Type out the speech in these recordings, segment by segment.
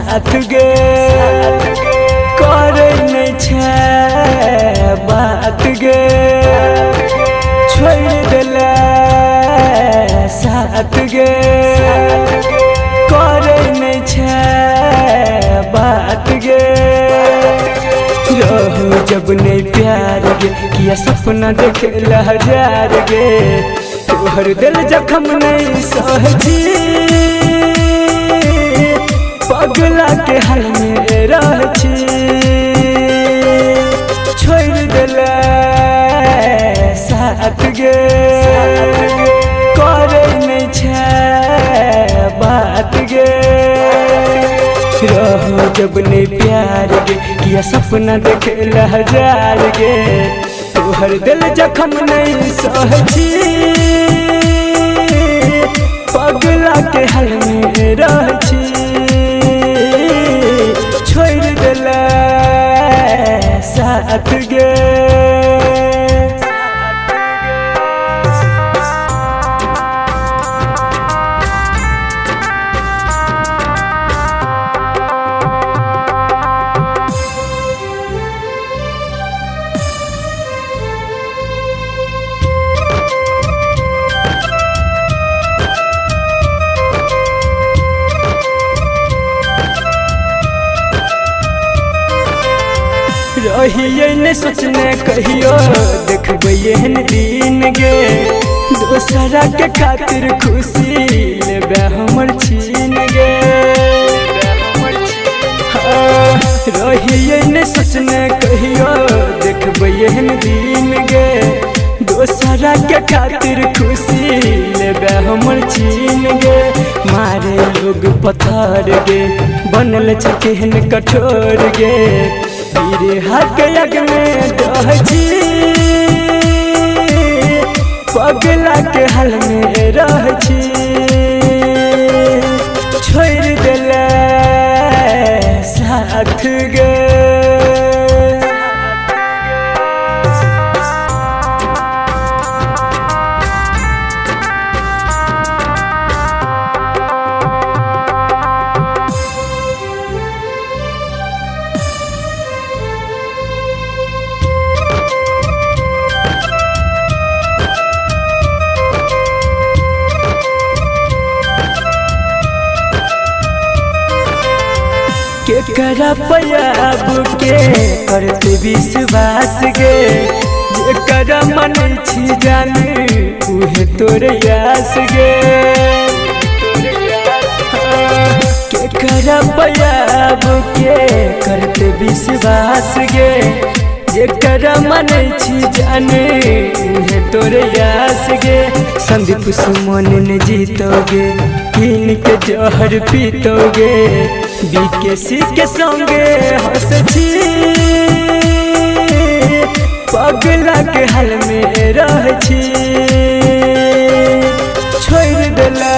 साथ गे, करै नहि छै बात गे, छोड़ि देले साथ गे, करै नहि छै बात गे। रहो जब नहीं प्यार गे, किया सपना देखे हजार गे, तोहर दिल जखम नहीं सहजी, पगला के हाल में रह छी। छोड़ देले साथ गे, करै नहीं छै बात गे। रहो जब नहीं प्यार गे, किया सपना देखे हजार गे, तोहर दिल जखम नहीं सहजी, पगला के हाल में रह छी। छोड़ देले साथ गे। रहियै ने सोचने कहियो देखबै एहन दिन गे, दोसरा के खातिर खुशी लेबै हमर छीन गे। रहियै ने सोचने कहियो देखबै एहन दिन गे, दोसरा के खातिर खुशी लेबै हमर छीन गे। मारे लोग पत्थर गे, बनल छै केहन कठोर गे, हाथ के में डह छी, पगला के हाल में रह छी। छोड़ देले साथ गे। केकरा पयाब के करते विश्वास गे, जेकरा मन छी जान उहे तोरे आस गे। केकरा पयाब के करते विश्वास गे, जेकरा मन छी जान उहे तोरे आस गे। संदीप सुमन ने जीतोगे, कीन के जहर पीतोगे, बीकेसी के संगे हंस छी, पगला के हाल में रह छी। छोड़ देले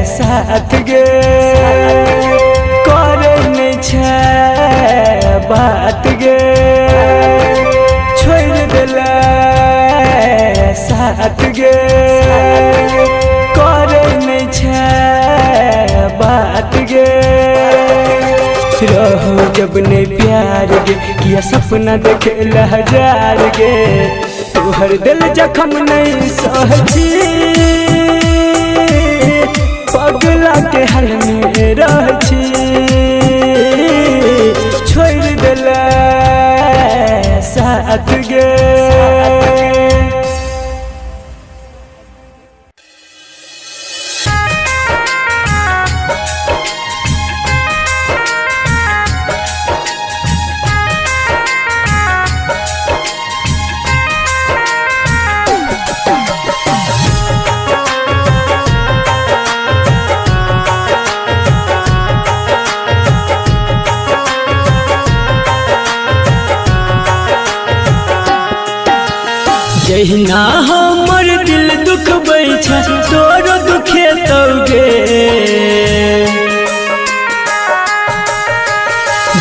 साथ गे, करै नहीं छै बात गे, छोड़ देले साथ गे, करै नहीं छै बात गे। रहो जब नहीं प्यार गे, किया सपना देखे हजार गे, तोहर दिल जखम नहीं सहजी, पगला के हाल में रह छी। छोड़ देले साथ गे। जहिना हमर दिल दुखबै छै तोरो दुखेतौ गे,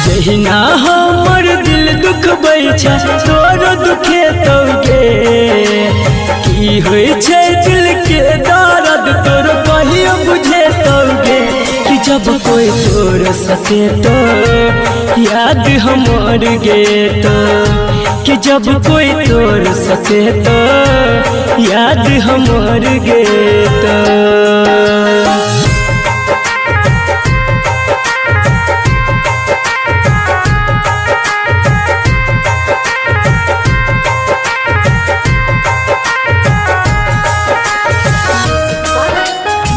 जहिना हमर दिल दुखबै छै तोरो दुखेतौ गे। की होइ छै दिल के दर्द तोरो कहियो बुझेतौ गे, कि जब जब कोई तोर सके तो याद हमर गे तो, कि जब कोई तोर सके तो याद हमर गे तो।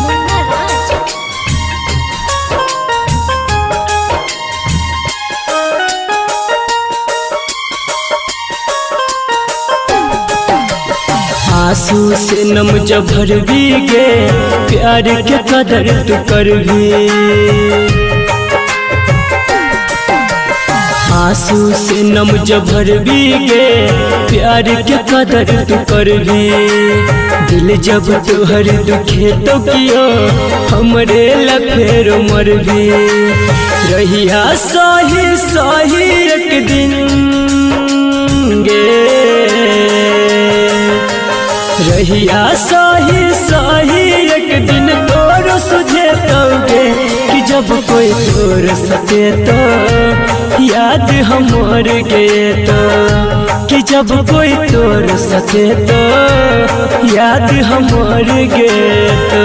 Munna Raj. आंसू से नम जब भर भी गे, प्यार के कदर तू कर भी। आंसू से नम जब भर भी गे, प्यार के कदर तू कर भी। दिल जब तुहर दुखे तो कियो हमरे ला फेर मर भी। रहिया सही सही एक दिन गे, रहिया सही सही एक दिन तोर सुझे तोगे, कि जब कोई तोर सके तो याद हमर गे तो, कि जब कोई तोर सके तो याद हमर गे तो।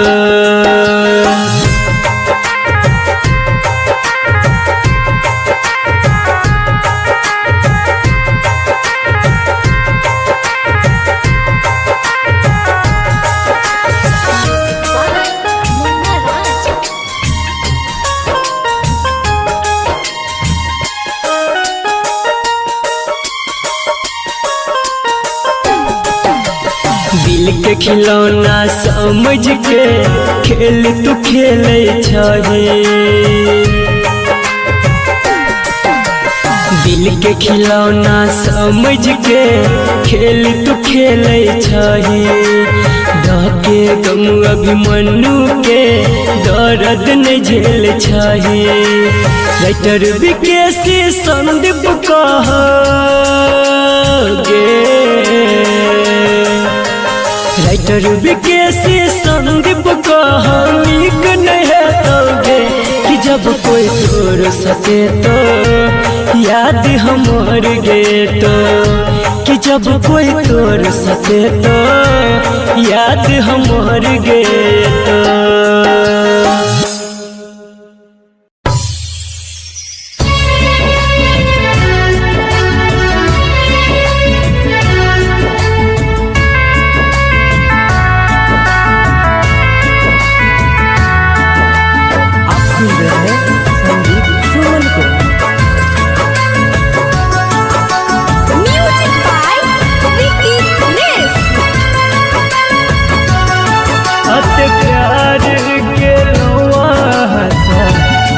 Munna Raj. दिल के खिलौना समझ के खेल तू खेले छही, दिल के खिलौना समझ के खेल तू खेले छही। धके गम अभिमन्यु के दर्द नहीं झेल छही। राइटर विकेशी संदीप कह गे, राइटर विकेशी संदीप कह नीक नहीं है तोगे, कि जब कोई तोर सके तो याद हमर गे तो, कि जब कोई तोर सके तो याद हमर गे तो। आप सुन रहे हैं संदीप सुमन को। Music by Vicky Miss. अत प्यार के लोआ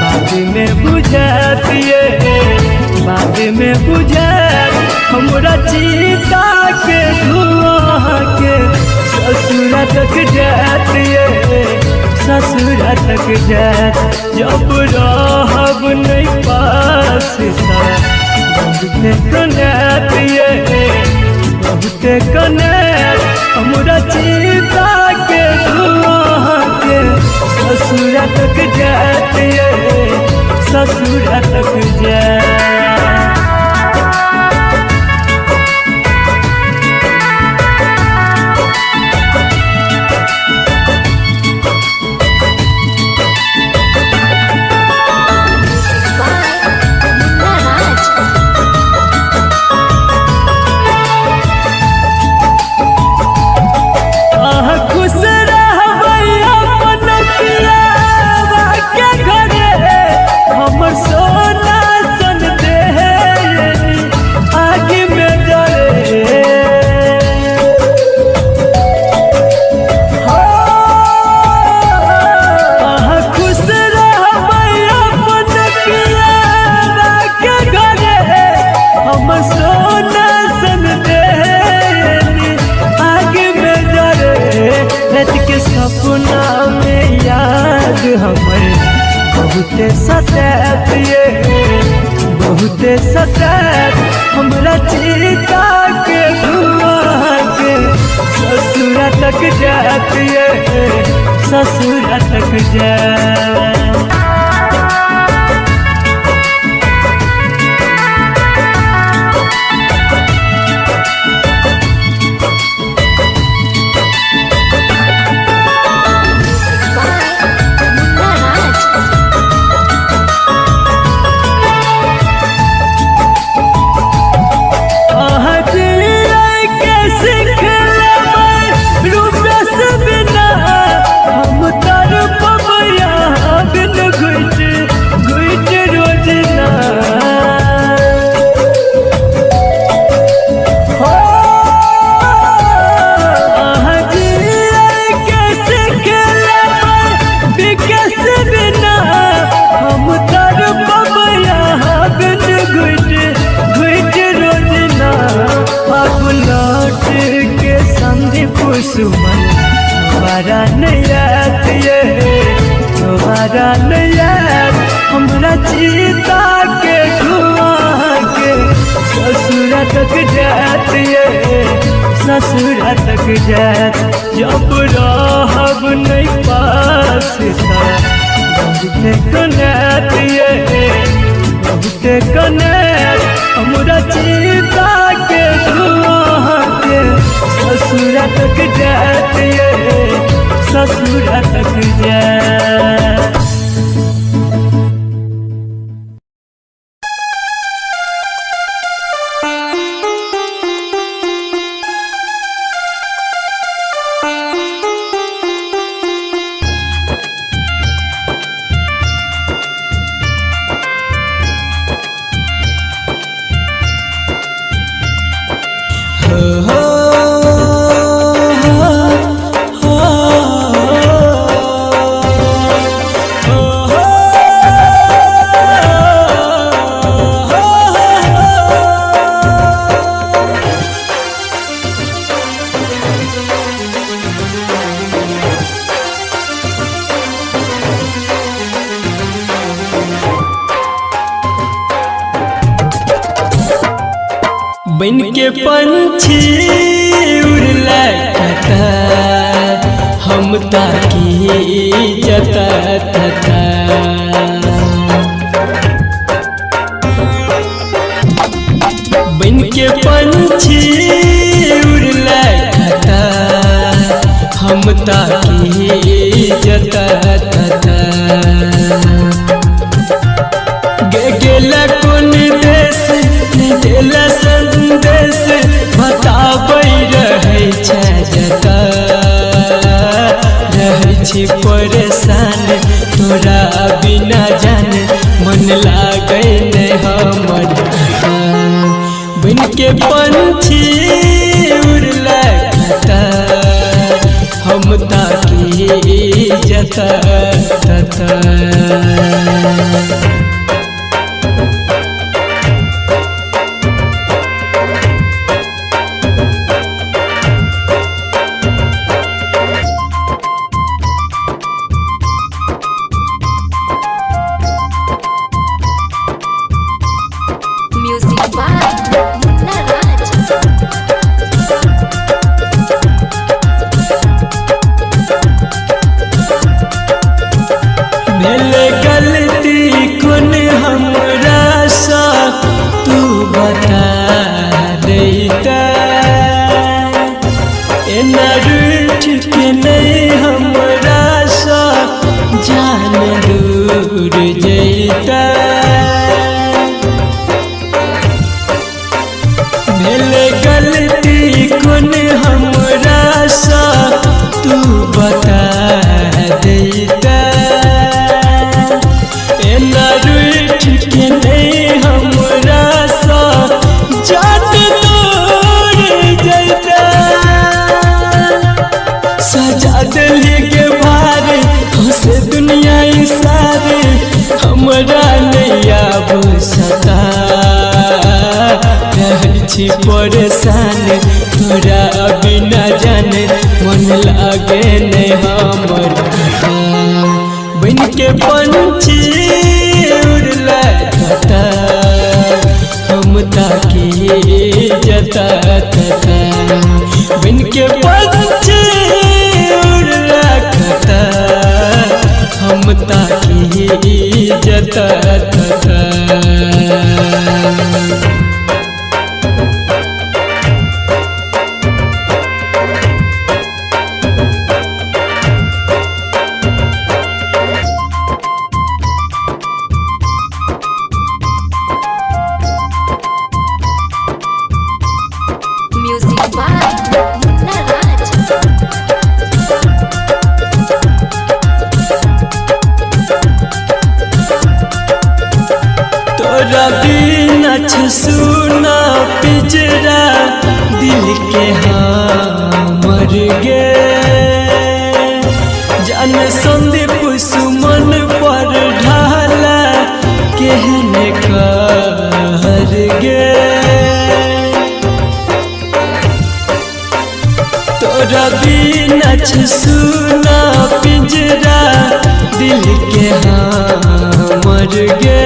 बाद में बुझातिए, बाद में बुझात हमरा चीता के धुआं के ससुरा तक जातिए, ससुरा तक जात। जब रहब नहीं पास बहुते कनातिए, बहुते कनात हमरा चीता के धुआं के ससुरा तक जातिए, ससुरा तक जात। Music by Munna Raj. आह खुश रहबै अपन पियावा के घरे, हमर सोना सन देह आग में जरे। हो, आह खुश रहबै अपन पियावा के घरे, हमर सोना सन देह आग में जरे। रात के सपना में याद हमर बहुते सतातिए, बहुते सतात हमरा चीता के धुआं के ससुरा तक जातिए, ससुरा तक जात। जात। जब रहब नहीं पास बहुते कनैत ये, बहुते कनैत। हमरा चिता के धुआं के ससुरा तक जात ये, ससुरा तक जात। बन के पंछी उड़ला कता, हम ताकी जता तता। बन के पंछी उड़ला कता, हम ताकी जता तता। गेला कोन देश देला संदेश, बताबै रहै छै जता। रहै छी परेशान तोरा बिना जान, मन लागै नै हमर। बन के पंछी उड़ला कता, हम ताकी जता तता। Music by Munna Raj. भेल गलती कोन हमरा सा तू बता दैता, एना रूठ के नहीं हमरा सा जान दूर जैता। भेल गलती कोन हमरा सा तू बता दैता, एना रूठ के नहीं हमरा सा जान दूर जैता। सजा दिली के भार हंसे दुनिया सारे, हमरा नहीं आब सता। रहै छी परेशान तोरा बिना जान, मन लागे नहीं हमर। बन के पंछी उड़ला कता, हम ताकी जता तता। बन के पंछी उड़ला कता, हम ताकी जता तता। Music by Munna Raj. तोरा बिना सुना पिंजरा दिल के हमर गे, जान संदीप सुमन पर ढाला केहन कहर गे। तोरा बिना सुना पिंजरा दिल के हमर गे,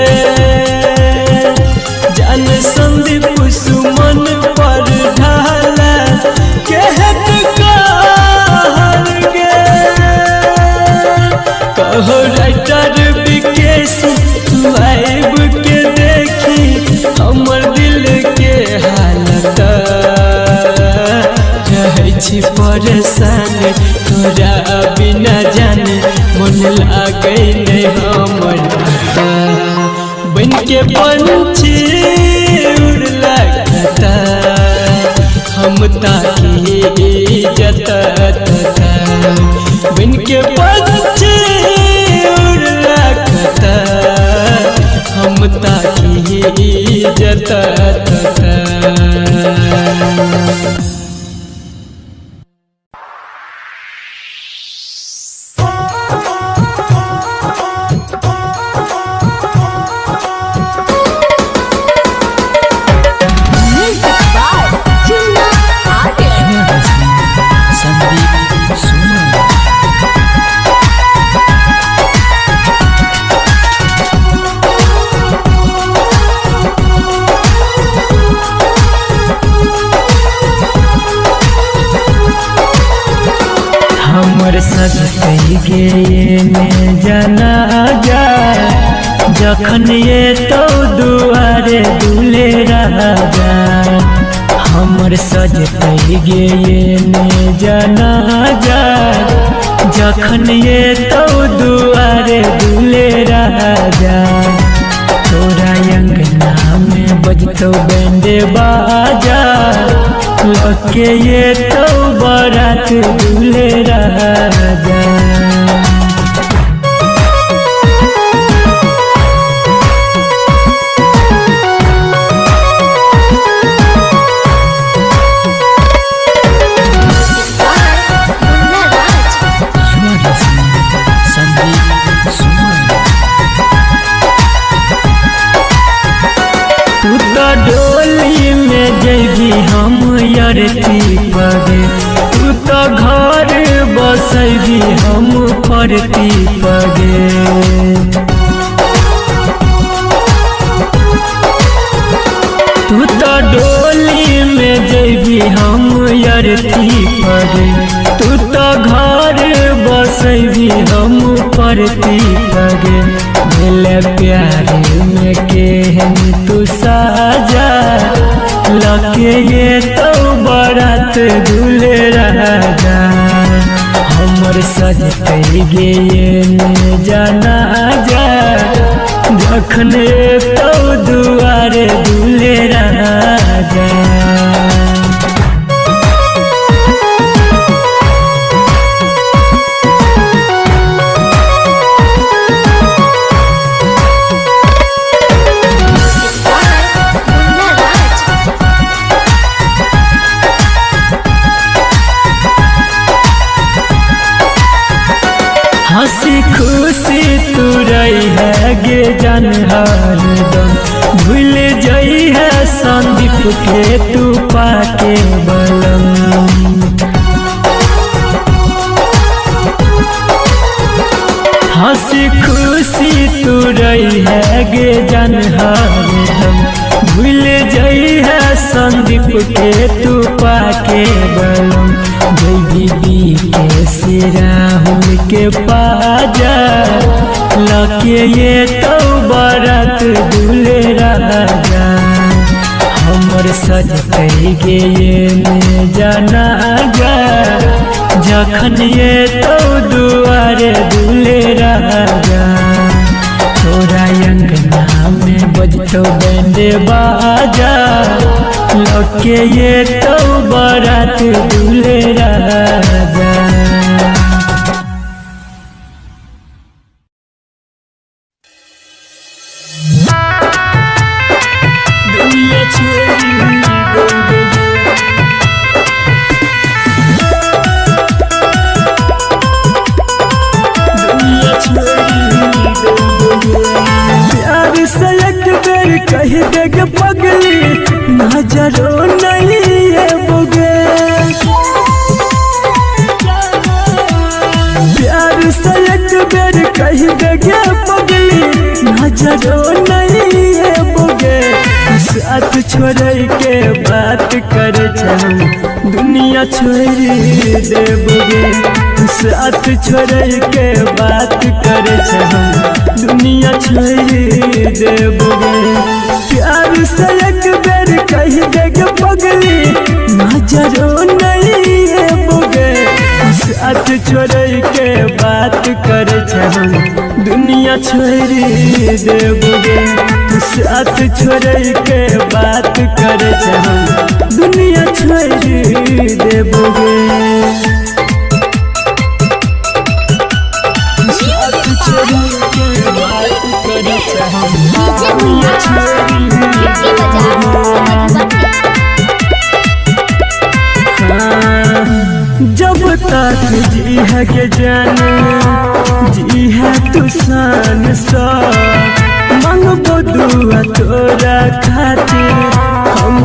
जान संदीप सुमन पर ढाला केहन छी परेशान तोरा बिना जाने मन लागे नहीं हमर बन के पंछी उड़ला कता हम ताकी जता तता बन के पंछी उड़ला कता हम ताकी जता तता। Music by Chunna Arya. Sandeep Suman. हमर सजतै गे में जाना जा जखन ये तो दुआरे दुले राजा हमर सजतै गे में जाना जा जखन ये तो दुआरे दुले राजा तोरा अंगना में बजतो बैंडे बाजा लके ये तो बारात दूल्हे राजा। Music by Munna Raj. You are listening Sandeep Suman. तू तो डोली में जैबी हम अरती पगे तू तो घर बसैबी हम परती पगे तू तो डोली में जैबी हम अरती पगे तू तो घर बसैबी हम परती पगे मिले प्यार में केहन तू साजा लके ये तो बारात दूल्हे राजा हमर सजतै गे में जाना जा जखन तो दुआरे दूल्हे राजा। Music by Munna Raj. हंसी खुशी तू रही है गे जान हरदम भूल जई है संदीप के तू पाके बलम हंसी खुशी तू रही है गे जान हरदम भूल जई है संदीप के तू पाके बलम जई बीबी के से राहुल के पाजा लके ये तो बारात दूल्हे राजा हमर सजतै गे में जाना जा जखन ये तो दुआरे दूल्हे राजा तोरा अंगना में बजतो बैंडे बाजा लके ये तो बारात दूल्हे राजा। प्यार से एक बेर कह देग पगली नजरो नहीं है बुगे प्यार से एक बेर कह देग पगली नजरो नहीं है बुगे साथ छोड़े के बात कर दुनिया छोड़ देबोगे साथ छोड़े के बात कर दुनिया छोड़ देबोगे प्यार से एक बेर कह देगे पगली नजरो नहीं है। साथ छोड़ै के बात करे छहन दुनिया छोड़ी देबोगे। तू साथ छोड़ै के बात करे छहन दुनिया छोड़ी देबोगे। साथ छोड़ै के बात करे छहन डीजे मुन्ना छिटकी बजा मधुबनी। जब तक जी है के जान जी है तू सान सा मंगबो दुआ तोरा खातिर हम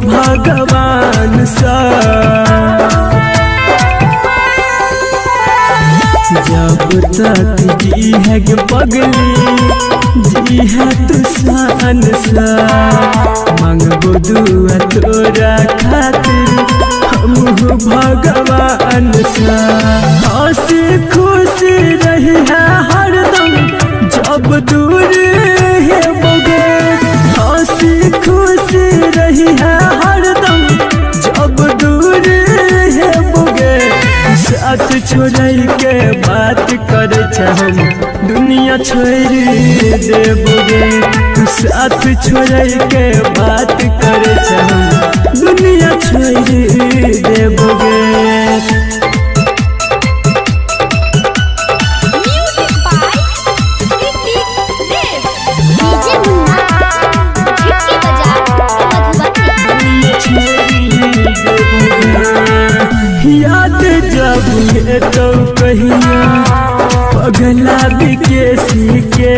भगवान सा। जब तक जी है के पगली जी है तू सान सा मंगबो दुआ तोरा खातिर हम भगवान सा। हंसी खुशी रही है हरदम जब दूर है बगे। हंसी खुशी रही है हरदम जब दूर है बगे। साथ छोड़ै के बात करे छहन दुनिया छोड़ी देबोगे। तू साथ छोड़ै के बात करे छहन दुनिया छोड़ी देबोगे। Music by Hrithik Dev. DJ Munna Chhitki बजा मधुबनी। याद जब ये तो कहिया पगला बिकेसी के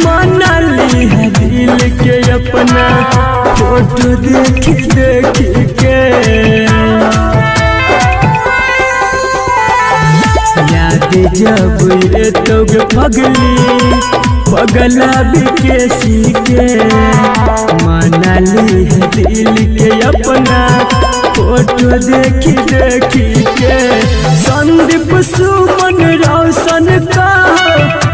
माना ली है दिल के अपना फोटो देख देख के। याद जब ये तो पगली पगला बिकेसी के माना ली है दिल के अपना फोटो देखी देखी के। संदीप सुमन रोशन का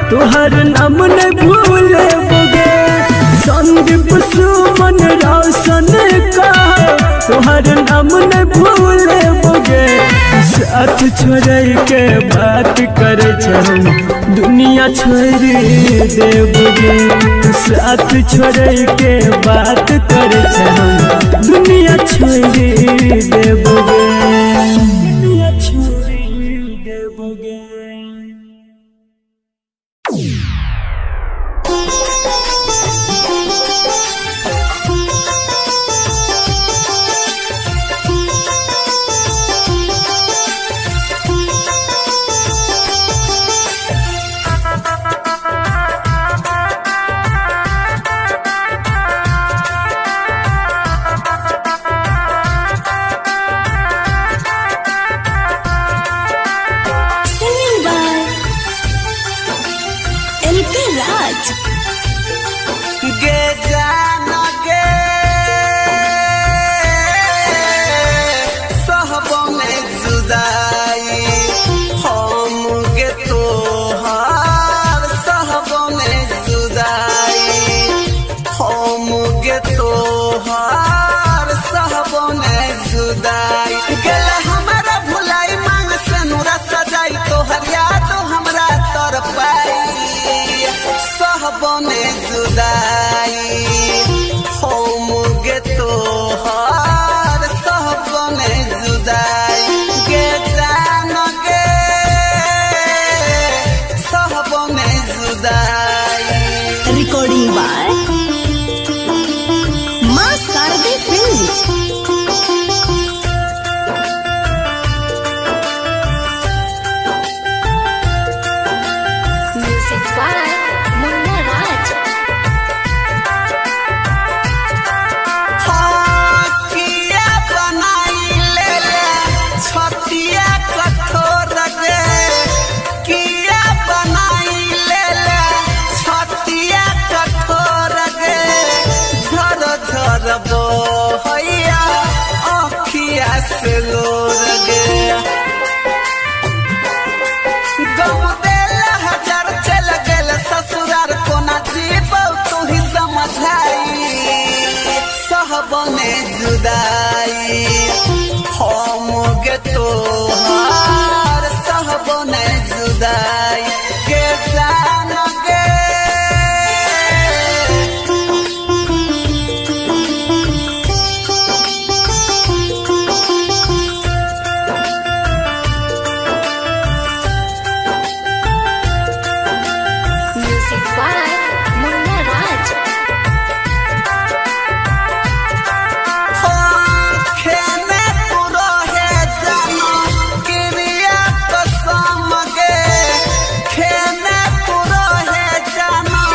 तुहर नाम न भूले बोगे। संदीप सुमन रोशन का तुहर नाम न भूले बोगे। साथ छोड़ै के बात करे छहन दुनिया छोड़ी देबोगे। साथ छोड़ै के बात करे छहन दुनिया छोड़ी देबोगे। दुनिया छोड़ी देबोगे। Singing by LK Raj. गे जान गे सहब में जुदाई हम गे तोहार सहब में जुदाई हम गे तोहार सहब में जुदाई गेल हमारा भुलाई मांग से नूरा सजाई तोहर याद हमरा तर पाई सहब में जुदाई हम गे तोहार सहब में जुदाई गे जान गे सहब में जुदाई। Recording by Maa Sharde films. Music by Munna Raj. किया बनाई ले ले छतिया कठोर गे किया बनाई ले ले छतिया कठोर गे झर झर बहैया अखिया से लोर गे गम देला हजार चल गेल ससुरार कोना जीबौ तू ही समझाई सहब में जुदाई हम गे तोहार। जुदाई के जान गे। Music by Munna Raj. खेने तू रहे जानो क्रिया कसम गे, खेने तू रहे जानो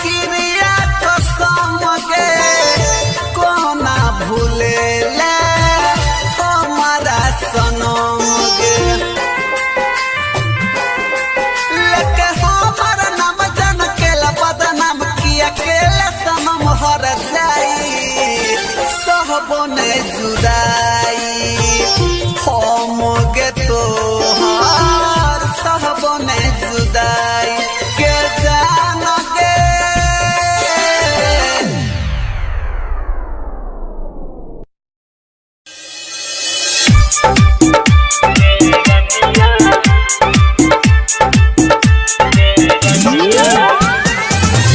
क्रिया कसम गे, कोना भूले ले हमारा सनम गे। लेके हमर नाम जन केला बदनाम किया केला सनम हर जाई, सहबो ने जुदाई हम गे तोहार, सहबो ने जुदाई के जान गे।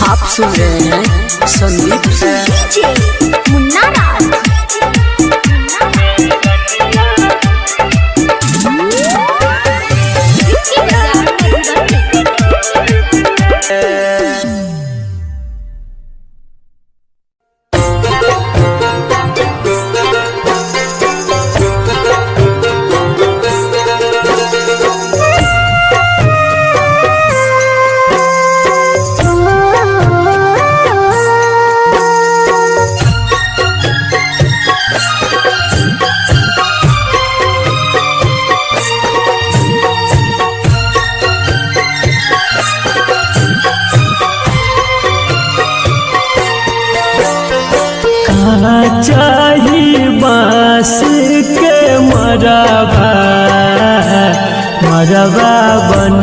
आप सुन रहे हैं संदीप से। DJ Munna Raj. Vicky Bazaar, Madhubani. कहाँ चाही बांस के मरबा, मरबा बन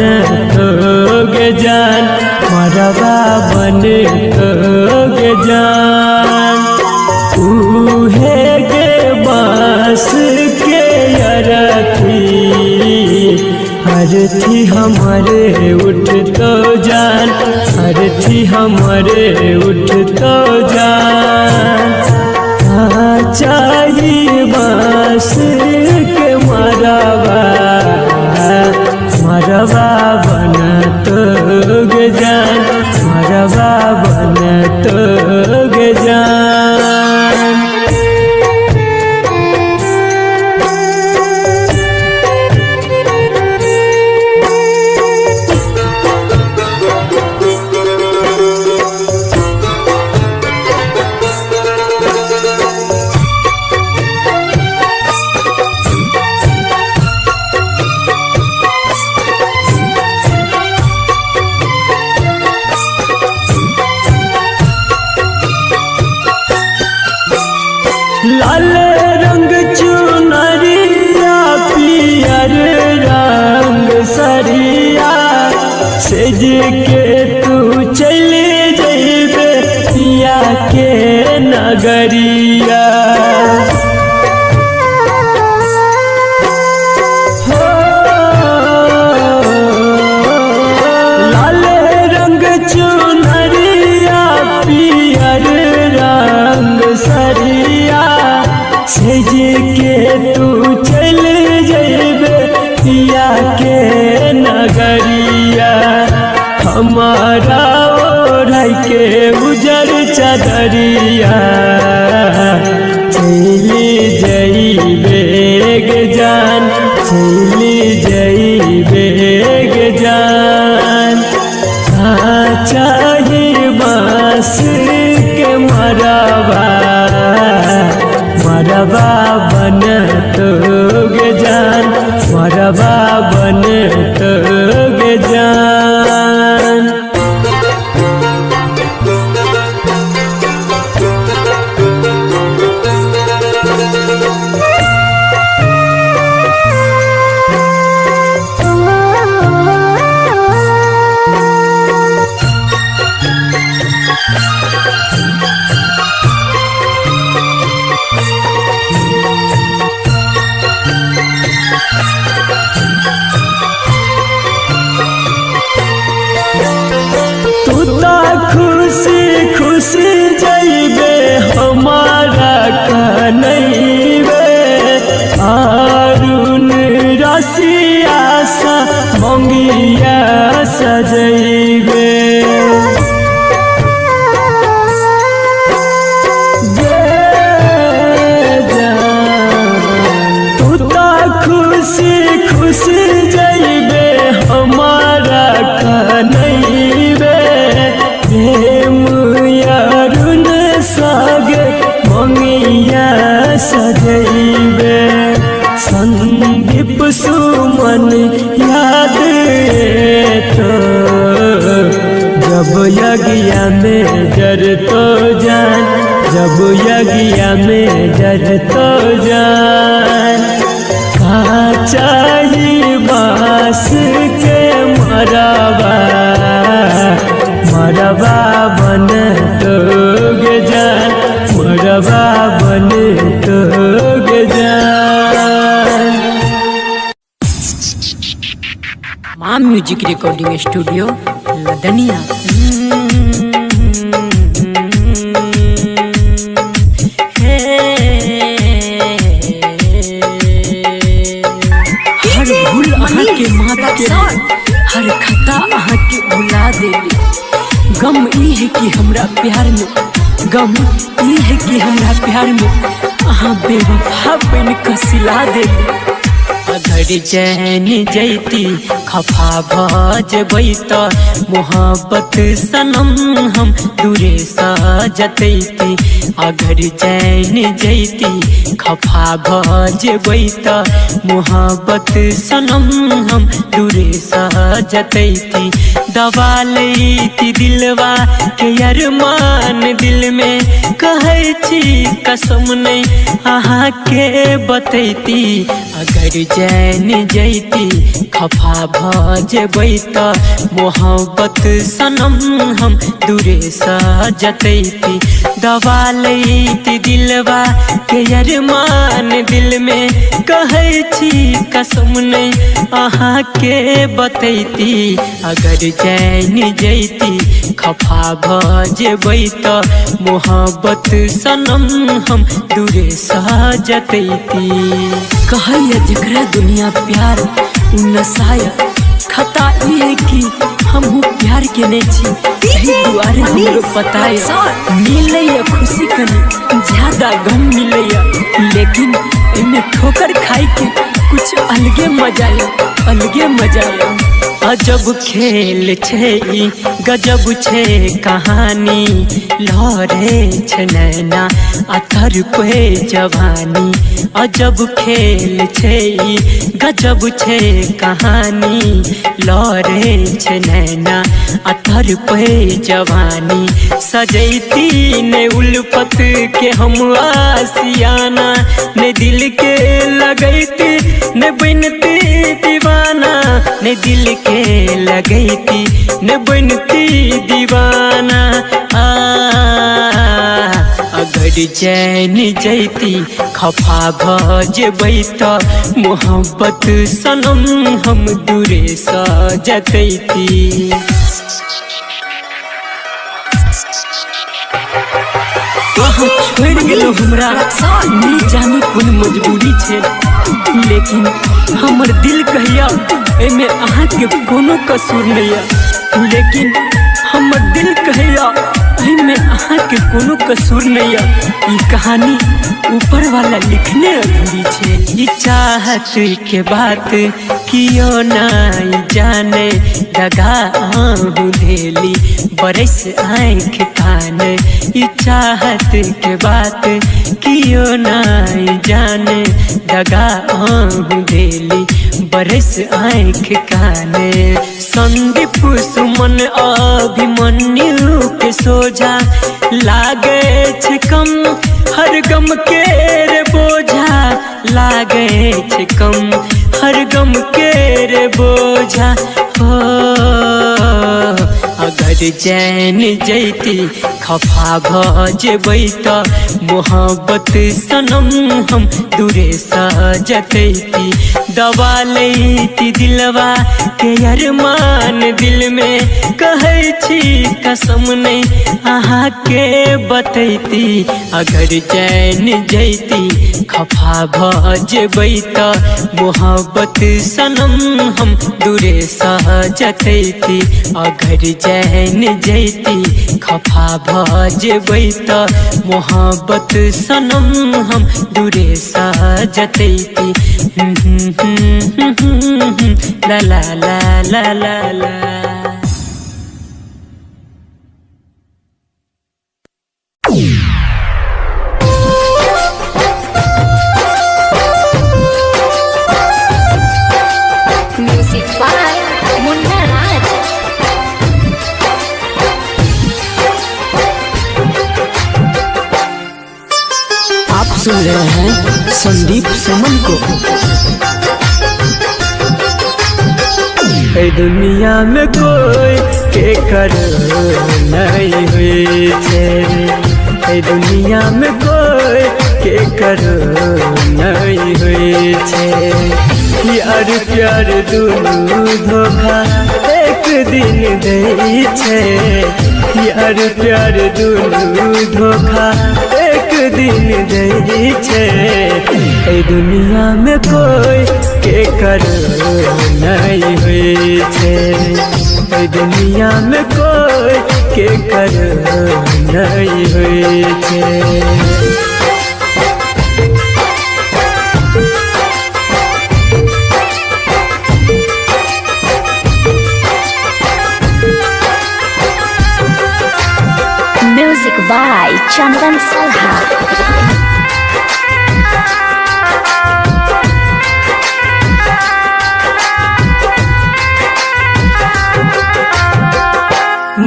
तोगे जान, मरबा बन तोगे जान। उहे के बांस के अरथी, अरथी हमारे उठ तो जान, अरथी हमारे उठ तो जान। कहाँ चाही बांस के मरबा, मरबा बन तोगे जान, मरबा बन तोगे जान। लाल रंग चुनरिया, पियर रंग सरिया, सेज के तू चले जइबे पिया के नगरिया। हो लाल रंग चुनरिया, पियर रंग सरिया, सेज के तू चल जइबे पिया के नगरिया। हमारा ओढ़ के उजर चदरिया, चली जइबे गे जान, चली जइबे गे जान। कहाँ चाही बांस के मरबा, मरबा बन तोगे जान, मरबा बन तोगे जान। सजैबे। संदीप सुमन याद तो जब यज्ञ में जर तो जान, जब यज्ञ में जर तो जान। चाही बास के मरबा, मरबा बन तो जान, मरबा बन तो जान। माँ म्यूजिक रिकॉर्डिंग स्टूडियो लदनिया। हर भूल अहाँ के माफ के, हर खता अहाँ के भुला देली। गम ई है कि हमरा प्यार में, गम ई है कि हमरा प्यार में अहाँ बेवफा बन के सिला देली। अगर चैन जैती खफा भ जेबै त मोहब्बत सनम हम दूरे स जतैती। अगर चैन जैती खफा भ जेबै त मोहब्बत सनम हम दूरे स जतैती। दबा लैती दिलवा के अरमान दिल में, कहै छी कसम नहीं अहाँ के बतैती। अगर चैन जैती खफा भ जेबै त मोहब्बत सनम हम दूरे स जतैती। दबा लैती दिलवा के अरमान दिल में, कहै छी कसम नहीं अहाँ के बतैती। अगर चैन जैती खफा भ जेबै त मोहब्बत सनम हम दूरे स जतैती। कहैया जकरा दुनिया प्यार उ नसाया, खता ई है कि हमहू प्यार के नहीं छी, एही दुआरे हमरो पता या। मिलैया खुशी कनी ज्यादा गम मिलैया, लेकिन एमे ठोकर खाई के कुछ अलगे मजा या, अलगे मजा या। अजब खेल छै ई गजब छै कहानी, लहरे छै नैना अथर पे जवानी। अजब खेल छै ई गजब छै कहानी, लहरे छै नैना अथर पे जवानी। सजैती ने उल्फत के हम आसियाना, ने दिल के लगैती ने बनती दीवाना, ने दिल के लगैती ने बनती दीवाना। आ अगर चैन जैती खफा भ जेबै त मोहब्बत सनम हम दूरे स जतैती। अहाँ छोड़ि गेलहुँ हमरा नहि जानी कोन मजबूरी छै, लेकिन हमर दिल कहिया एहिमे अहाँके कोनो कसूर नहि यऽ। लेकिन हमर दिल कहैया एहिमे अहाँके कोनो कसूर नहि यऽ। ई कहानी ऊपर वाला लिखने अधूरी छै। ई चाहत के बात कियो नहीं जाने, दगा आहू देली बरस आँख काने। ई चाहत के बात कियो नहीं जाने, दगा आहू देली बरस आँख काने। संदीप सुमन अभिमन्यु के सोझा लागे छै कम हर गम के रे बोझा, लागे छै कम हर गम के रे बोझा। हो अगर चैन जैती खफा भ जेबै त मोहब्बत सनम हम दूरे स जतैती। दबा लैती दिलवा के अरमान दिल में, कहै छी कसम नहीं अहाँ के बतैती। अगर चैन जैती खफा भ जेबै त मोहब्बत सनम हम दूरे स जतैती। अगर चैन जैती खफा भ जेबै त मोहब्बत सनम हम दूरे स जतैती। ला ला ला ला ला ला। सुन रहे हैं संदीप सुमन को। ए दुनिया में कोई के करो नहीं हुई छे, ए दुनिया में कोई के करो नहीं हुई छे। यार प्यार दुनू धोखा एक दिन दे छे, यार प्यार दुनू धोखा एक दिन दे छे। ए दुनिया में कोई के करो नहीं हुई छे, ए दुनिया में कोई के करो नहीं हुई छे। Music by Chandan Salha.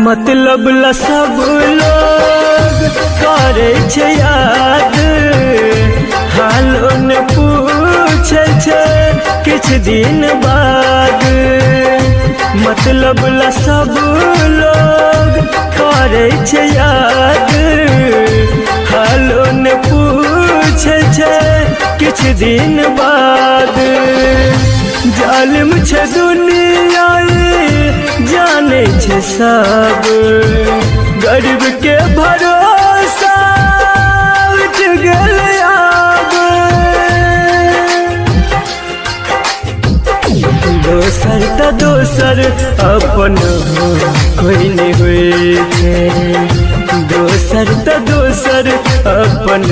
मतलब ला सब लोग करे छे याद, हालो ने पूछे छे किछ दिन बाद। मतलब ला सब लोग करे छे याद, हालो ने पूछे छे किछ दिन बाद। जालिम छे दुनिया जाने छे सब, गरीब के भरोसा उठ गेल आब। दोसर त दोसर अपन कोई नहीं हुई छे, दोसर त दोसर अपन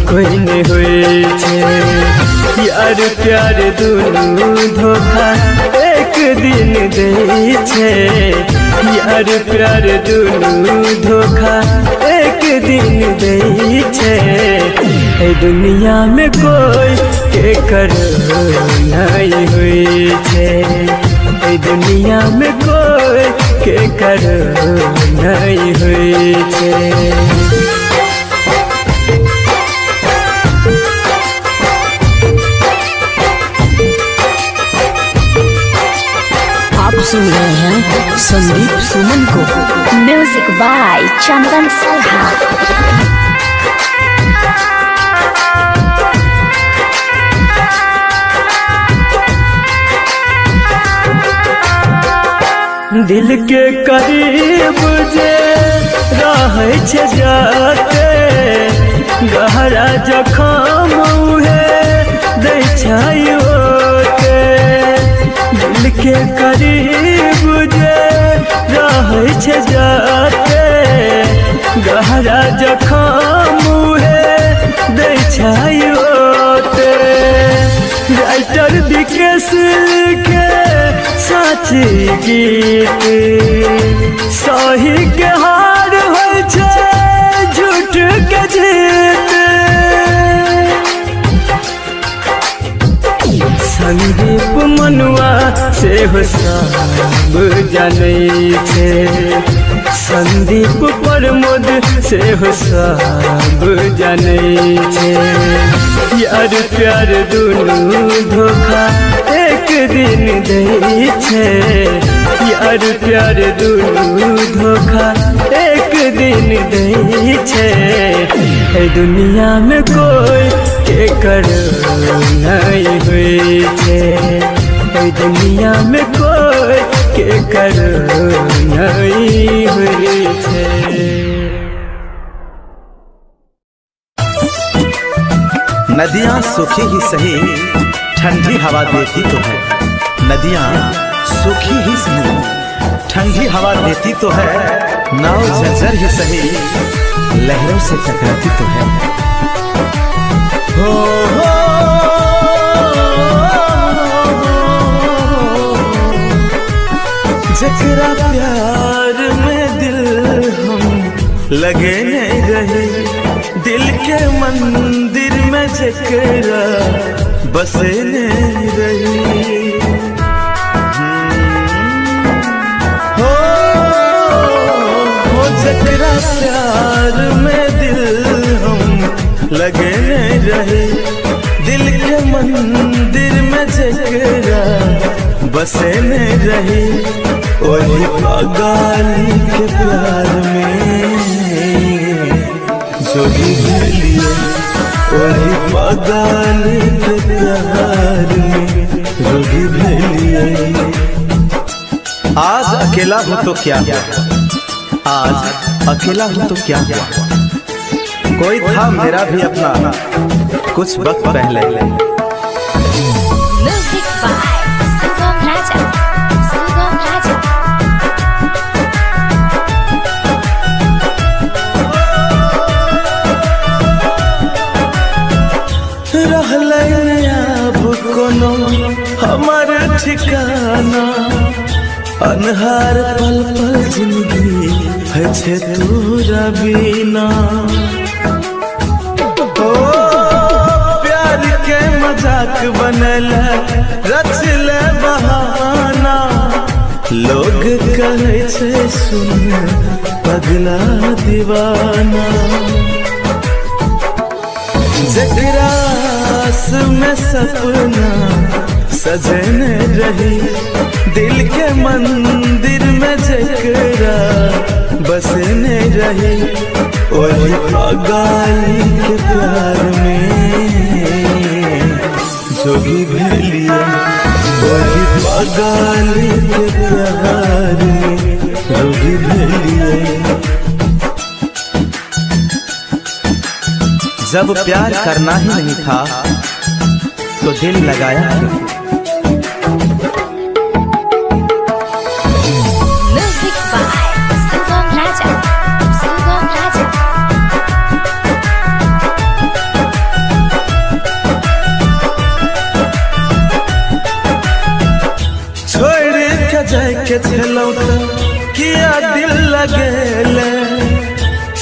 कोई नहीं हुई छे। यार प्यार दुनू धोखा एक दिन दे छे, यार प्यार दुनू धोखा एक दिन दे छे। ए दुनिया में कोई के करो नहीं हुई छे, ए दुनिया में कोई के करो नहीं हुई छे। आप सुन रहे हैं संदीप सुमन को। Music by Chandan Salha. दिल के करीब जे रहे छे जाते, गहरा जखम उहे दै छै ओते। दिल के करीब जे रहे छे जाते, गहरा जखम उहे दै छै ओते। राइटर विकेश लिखे साची गीत, सही के हार होइ छे झूठ के जीत। संदीप मनुआ सेहो सब जानै छे, संदीप प्रमोद सेहो सब जानै छे। यार प्यार दुनू धोखा एक दिन दे छे, यार प्यार दुनू धोखा एक दिन दे छे। ए दुनिया में कोई के करो नहीं हुई छे, ए दुनिया में कोई के करो नहीं हुई छे। नदियाँ सूखी ही सही ठंडी हवा देती तो है, नदियाँ सूखी ही सही ठंडी हवा देती तो है, नाव झंझर ही सही लहरों से टकराती तो है। हो हो जकरा प्यार में दिल हम लगे नहीं रहे, दिल के मंदिर में जकरा बसे नहीं रही। हो हो जकरा प्यार में दिल हम लगे रहे, दिल के मंदिर में जकरा बसने रहे, वही पागल के प्यार में जोगी भेलिए, वही पागल के प्यार में जोगी भेलिए। आज अकेला हो तो क्या हुआ, आज अकेला हो तो क्या हुआ, कोई था मेरा भी अपना कुछ वक्त पहले। Music by Sugam Raja. Sugam Raja. रहलै अब कोनो हमर ठिकाना, अन्हार पल पल जिंदगी है छे तोरा बिना। ओ प्यार के मजाक बनल रचल बहाना, लोग कहै छे सुन पगला दीवाना। जकरा आस में सपना सजने रही, दिल के मंदिर में जकरा बसने रही, वही पागल के प्यार में जोगी भेलिए, वही पागल के प्यार में जोगी भेलिए। जब प्यार करना ही नहीं था तो दिल लगाया क्यों? Music by Sugam Raja. Sugam Raja. छोड़ के जाके छलौ त किया दिल लगेले,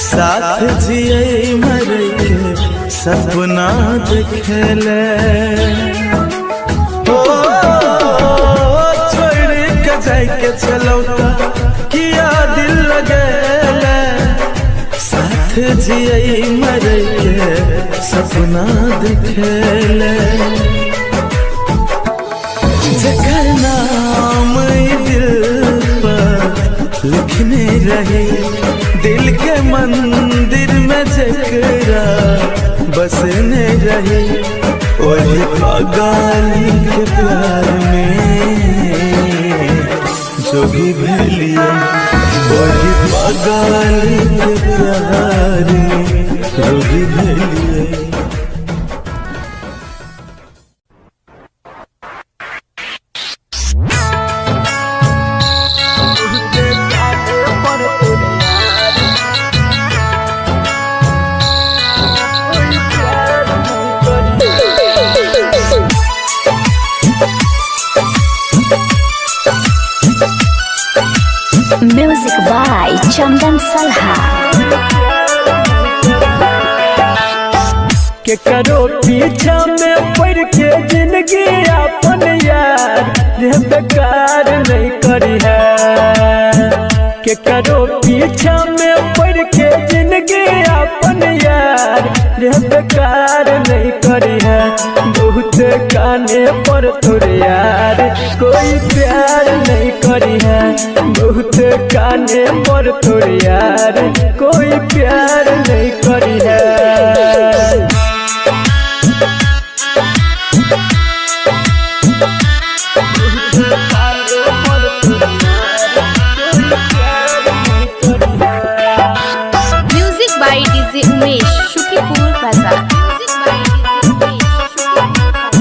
साथ जिए मरे के सपना देखेले। ओ छोड़ के जाके छलौ त किया दिल लगेले, साथ जिए मरे के सपना देखेले। जकर नाम दिल पर लिखने रहे, दिल के मंदिर में जकरा बसने रहे, वही पागल के प्यार में जोगी भेलिए, वही पागल के प्यार में जोगी भेलिए। Music by Chandan Salha. के करो पीछा में पड़ के जिंदगी अपन यार रे बेकार नहीं करी है। के करो पीछा में पड़ के जिंदगी अपन यार रे बेकार नहीं करी है। बहुत गाने पर तोरे यार कोई प्यार नहीं करी है। बहुत गाने पर तोरे यार कोई प्यार नहीं करी है। Music by DJ Umesh, Shukipur Bazaar. Music by DJ Umesh, Shukipur Bazaar.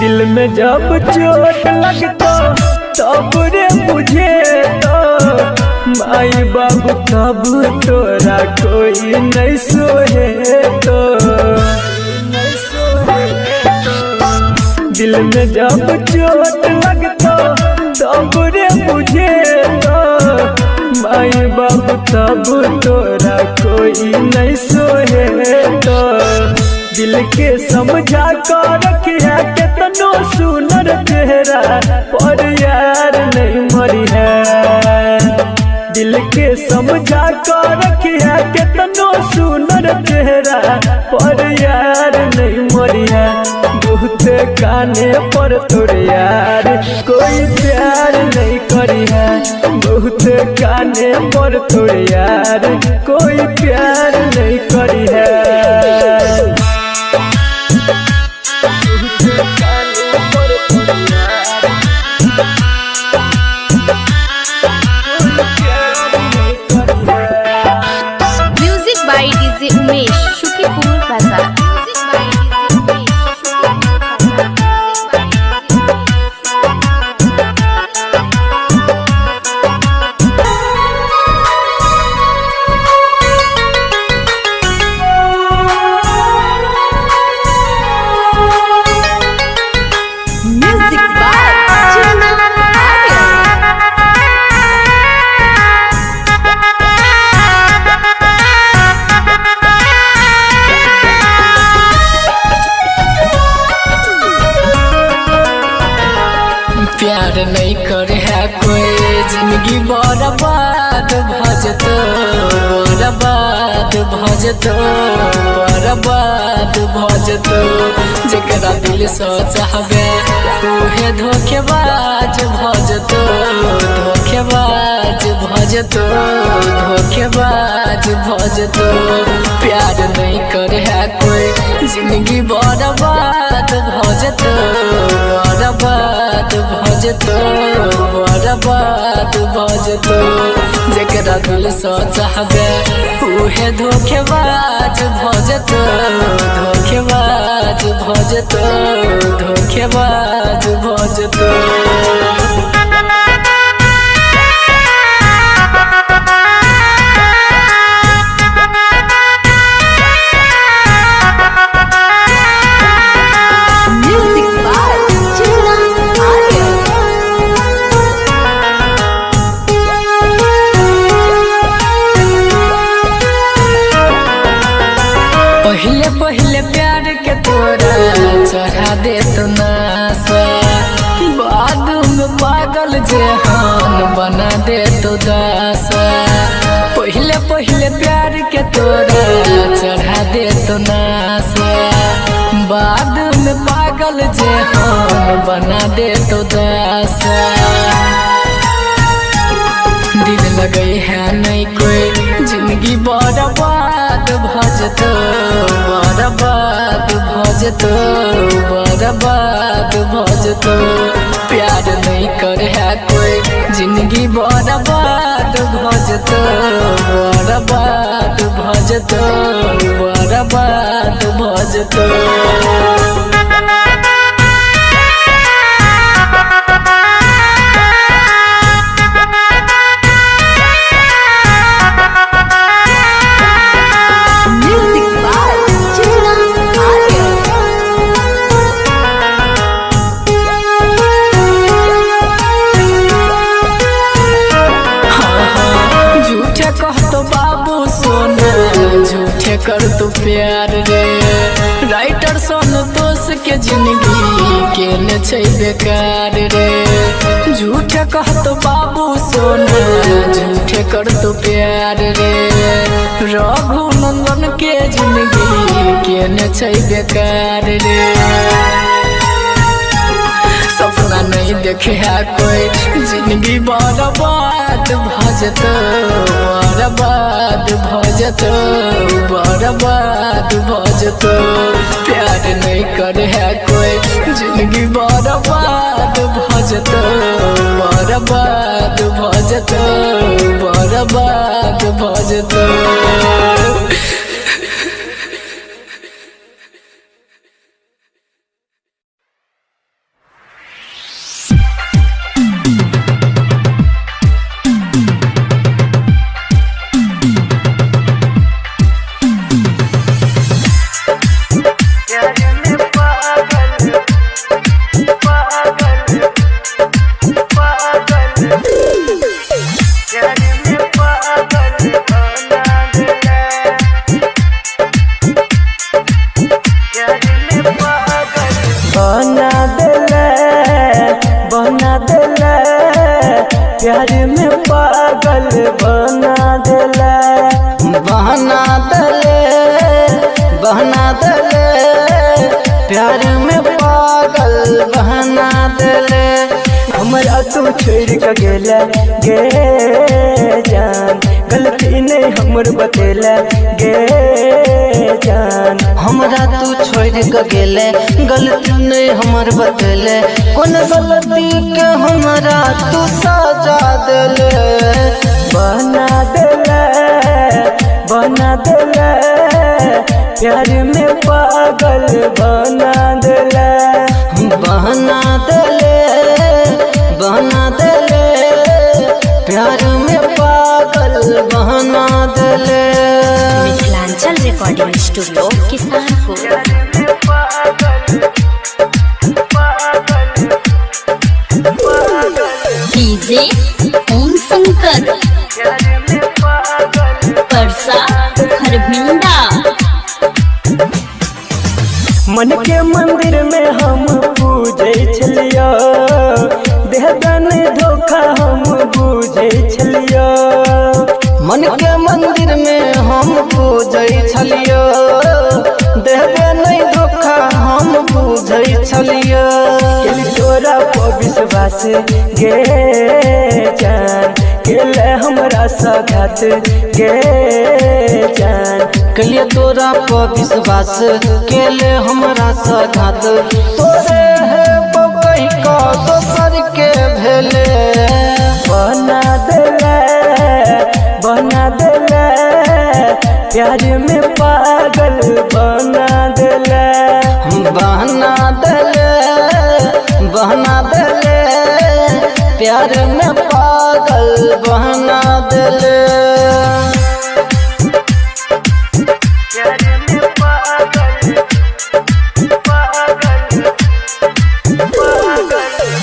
दिल में जब चोट लगता तब रे बुझे तो माई बाबू तब तोरा कोई नहीं सोहे तो। दिल में जब चोट लगता तब रे बुझे तो माई बाबू तब तोरा कोई नहीं सोहे तो। दिल के समझा कर रखिया केतनो सुनर चेहरा पर यार नहीं मरी है। दिल के काने पर तोर यार कोई प्यार नहीं करी है। बहुत काने पर तोर यार कोई प्यार नहीं करी है। Music by DJ Umesh Sukhipur Bazar. Music by DJ Umesh Sukhipur Bazar. Music by Chunna Arya. प्यार नहीं करे है कोई जिंदगी बर्बाद भजतो बर्बाद भजतो बर्बाद भजतो। जकरा दिल से चाहबे उहे धोखेबाज भजतो धोखेबाज भजतो धोखेबाज भजतो। प्यार नहीं करे है कोई जिंदगी बर्बाद भजतो बर्बाद भजतो बर्बाद भजतो। जकरा दिल से चाहबे उहे धोखेबाज भजतो धोखेबाज भजतो धोखेबाज भजतो। Music by Chunna Arya. पहले पहले प्यार के तोरा चढ़ा दे तो नासा, बाद में पागल जेहान बना दे तो दासा। पहले पहले प्यार के तोरा चढ़ा दे तो नासा, बाद में पागल जेहान बना दे तो दासा। दिल लगई है नहीं कोई जिंदगी बर्बाद भजतो बर्बाद भजतो बर्बाद भजतो। प्यार नहीं करे है कोई जिंदगी बर्बाद भजतो बर्बाद भजतो बर्बाद भजतो। Music by Chunna Arya. झूठे कहतो बाबू सोना झूठे कर तू प्यार रे, राइटर सोन दोष के जिंदगी के न छै बेकार रे। झूठे कहतो बाबू सोना झूठे कर तू प्यार रे, रघु नंदन के जिंदगी के न छै बेकार रे। सपना नहीं देखे है कोई जिंदगी बर्बाद भजतो बर्बाद भजतो बर्बाद भजतो। प्यार नहीं करे है कोई जिंदगी बर्बाद भजतो बर्बाद भजतो बर्बाद भजतो। बना देले बना देले प्यार में पागल बना देले बहना दले बहना दले प्यार में पागल बना देले। हमरा तू छोड़ के गेला गे जान, गलती नहीं हमर बतेला गे जान। हमरा तू छोड़ के गेले गलती नहीं हमर बतेले, कौन गलती के हमरा तू सजा देले। बना देले बना देले प्यार में पागल बना देले। बना देले बना देले प्यार में पागल बना देले। Mithilanchal recording studio Kisanpur. DJ Om Shankar Parsa Kharbhinda. मन के मंदिर में हम पूजे छलियो, देहदान धोखा हम बुझे छलियो। मन के मंदिर में हम पूजै छलियो, देहबे नहीं धोखा हम बुझै छलियो। केली तोरा पर विश्वास गे जान, केले हमरा सघात गे जान। केलिए तोरा पर विश्वास केले हमरा सघात, तोरे है बकई का दोसर के भेले। बना देले बना देले प्यार में पागल बना देले। बना देले बना देले प्यार में पागल बना देले।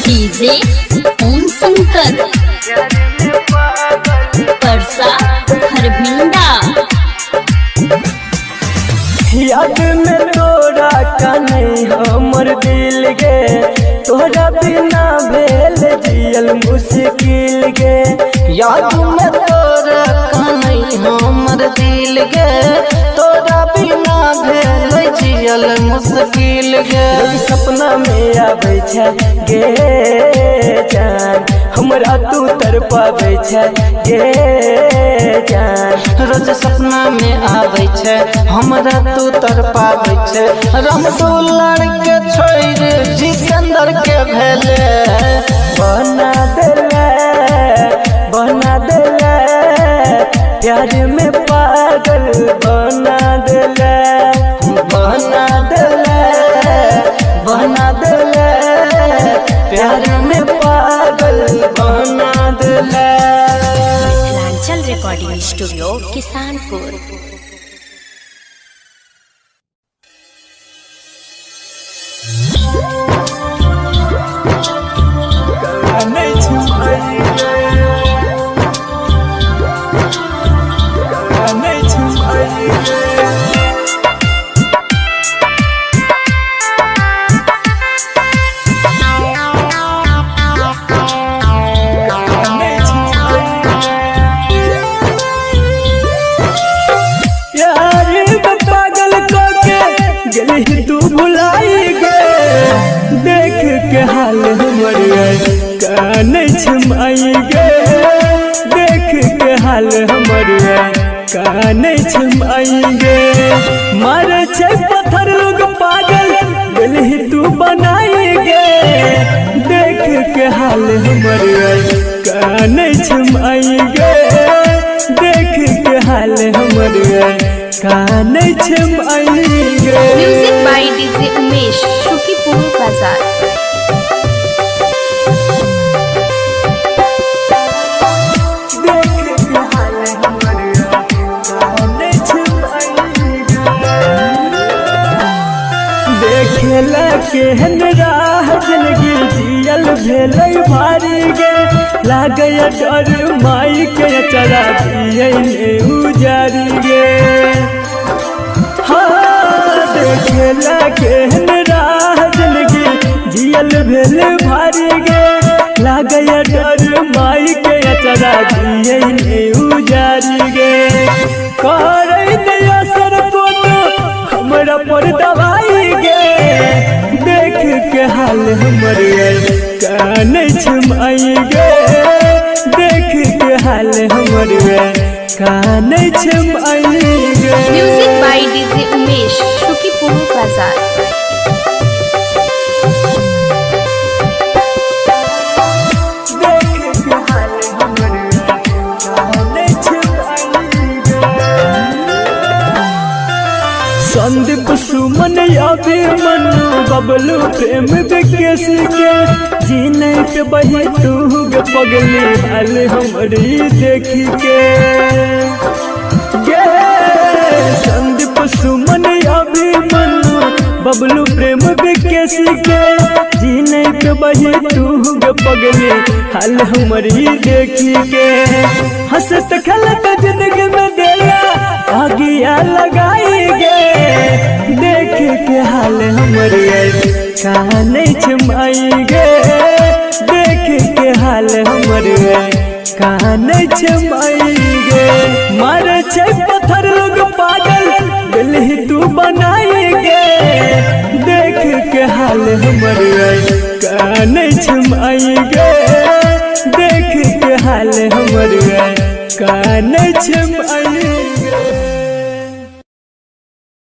डीजे ओम शंकर परसा खरभिंडा। याद में तोरा काने हमर दिल गे, तोरा बिना भेल जियल मुश्किल गे। याद में तोरा काने हमर दिल गे, तोरा बिना भेल जियल मुश्किल गे। रोज सपना में आबै छै गे जान, हमरा तू तड़पाबै छै गे जान। रोज सपना में आबै छै हमरा तू तड़पाबै छै। रामदुलार के छोड़ जितेंद्र के भेले। बना देले बना देले प्यार में पागल बना देले। बना देले बना देले प्यार में पागल बना देले। Mithilanchal recording studio Kisanpur. तू भुलाई गे देख के हाल हमर कानै छमाई गे, देख के हाल हमर कानै छमाई गे। मारे छै पत्थर लोग पागल गेलही तू बनाई गे, देख के हाल हमर कानै छमाई गे, देख के हाल हमर कानै छमाई गे। Music by DJ Umesh Sukhipur Bazar. देखेला केहन राह जिंदगी जियल भेलै भारी गे, लागै डर माई के चरा दियै ने उजारी गे। हाँ देखेला केहन राह जिंदगी जियल भेलै भारी गे, लागै डर माई के चरा दियै ने उजारी गे। करै नै असर कोनो हमरा पर दवाई गे, देख के हाल हमर कानै छै माई गे। देख के हाल हमर कानै छै माई गे। Music by DJ Umesh, Shukipur Bazaar. देख के हाल हमर कानै छै माई गे। संदीप सुमन अभिमनु बबलू प्रेम विकेश के जीने पे बही तू गे पगली हाल हमरी देखी के गे। संदीप सुमन अभिमनु बबलू प्रेम विकेश के जीने पे बही तू गे पगली हाल हमरी देखी के। हंसत खेलत जिंदगी में देला आगिया लगाई गे। देख के हाल हमर कानै छै माई गे। देख के हाल हमर कानै छै माई गे। मारे छै पत्थर लोग पागल दिल ही तू बनाई गे। देख के हाल हमर कानै छै माई गे। देख के हाल हमर कानै छै माई गे।